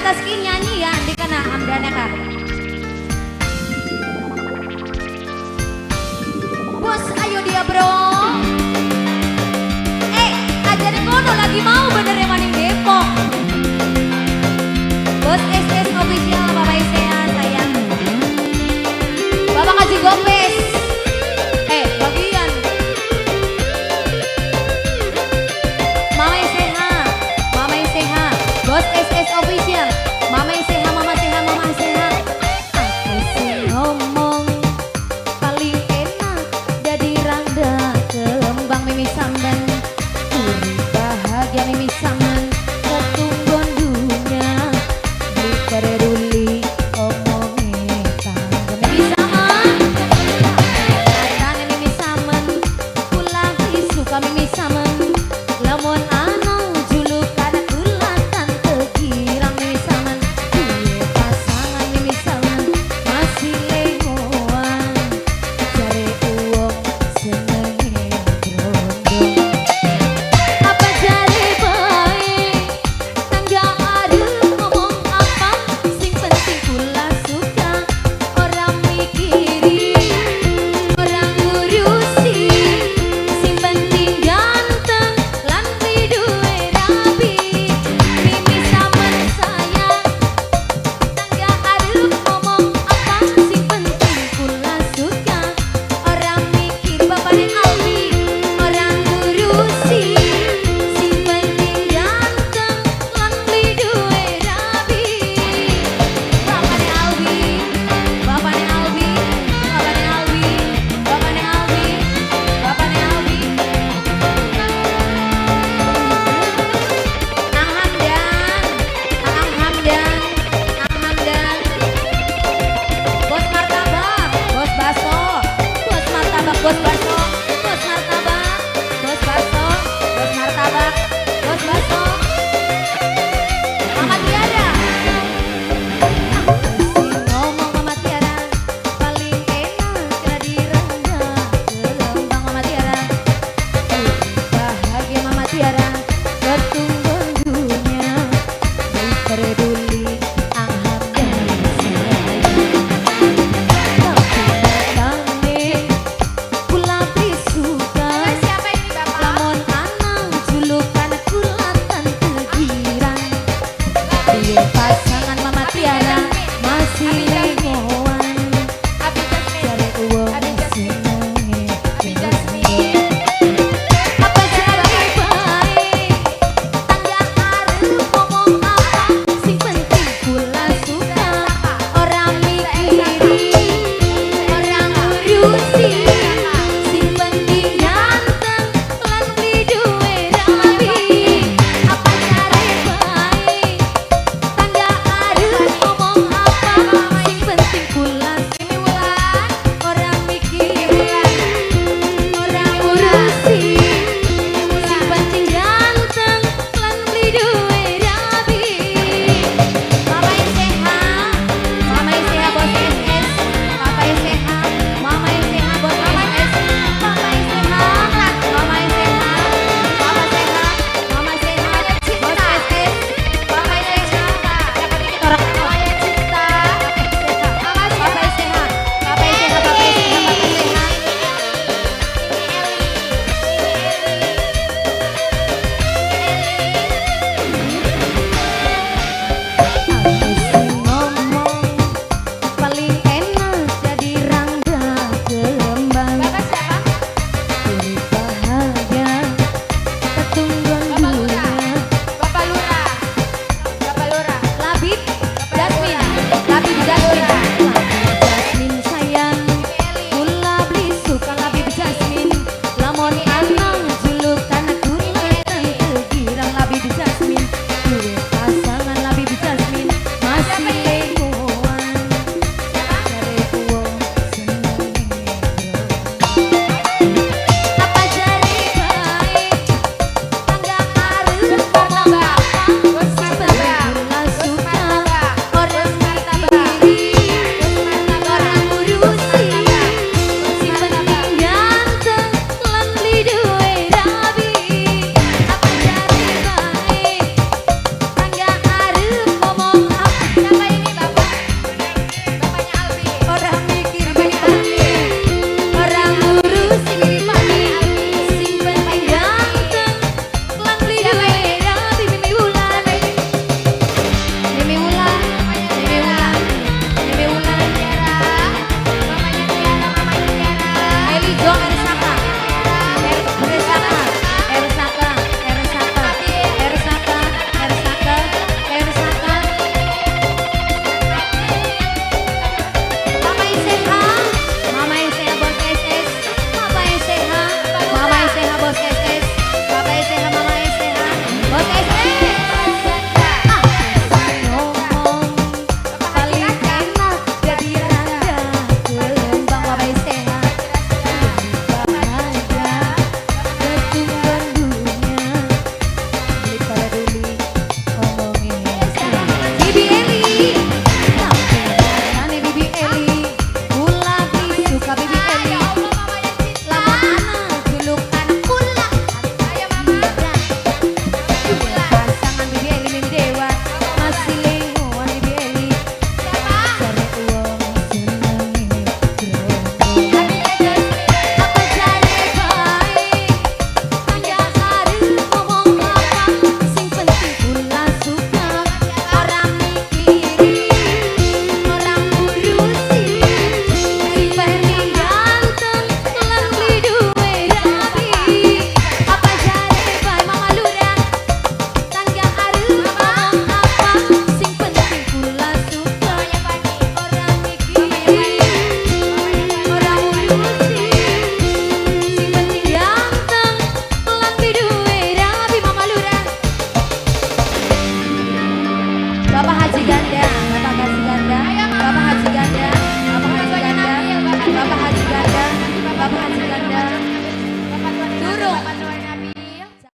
atas ki nyanyi ya, di kana Hamdana kak. Bos, ayo dia bro. Aja di kono lagi mau bener ya maning Depok. Bos SS official, Bapak Isea sayang. Bapak kasih gopes. Bagian. Mama Iseha, Mama Iseha, Bos SS official, Mama Iseha, Mama Seha, Mama Seha. Aku sih ngomong paling enak jadi rangda kembang mimi samban. Urip bahagia mimi saman, ketunggon dunya beli peduli omonge tangga mimi saman. Katane mimi saman, kula suka mimi saman. Lamun ana julukan kula tante girang mimi saman. Duwe pasangan mimi saman masih lengoan, jare uwong senenge grondong. Apa jare bae tangga arep ngomong apa, sing penting kula suka, ora mikiri ora ngurusi, sing penting ganteng lan duwe rabi. Mimi saman sayang, tangga arep ngomong apa, sing penting kula suka, ora mikir bapane Albi, ora ngurusi, sing penting ganteng lan duwe rabi. Bapane Albi, bapane Albi, bapane Albi, bapane Albi, bapane Albi. Ang Hamdan, Ang Hamdan, Ang Hamdan. Bos martabak, bos baso, bos martabak, bos baso, bos martabak, bos baso, bos martabak, bos baso. Mama Tiara. Aku sih ngomong Mama Tiara paling enak jadi rangda kembang Mama Tiara. Bahagia Mama Tiara, ketunggon dunya beli peduli Ang Hamdan sayang. Tapi matane kula beli suka, Siapa ini Bapak? lamun ana julukan kula tante girang. Duwe pasangan Mama Tiara masih lengoan, Abi Jasmine. jare uwong Abi Jasmine. senenge Abi Jasmine. Apa jare bae tangga arep ngomong apa, sing penting kula suka, ora mikiri ora ngurusi, sing penting ganteng lan beli duwe rabi. Apa jare bae tangga Bapak Haji Ganda.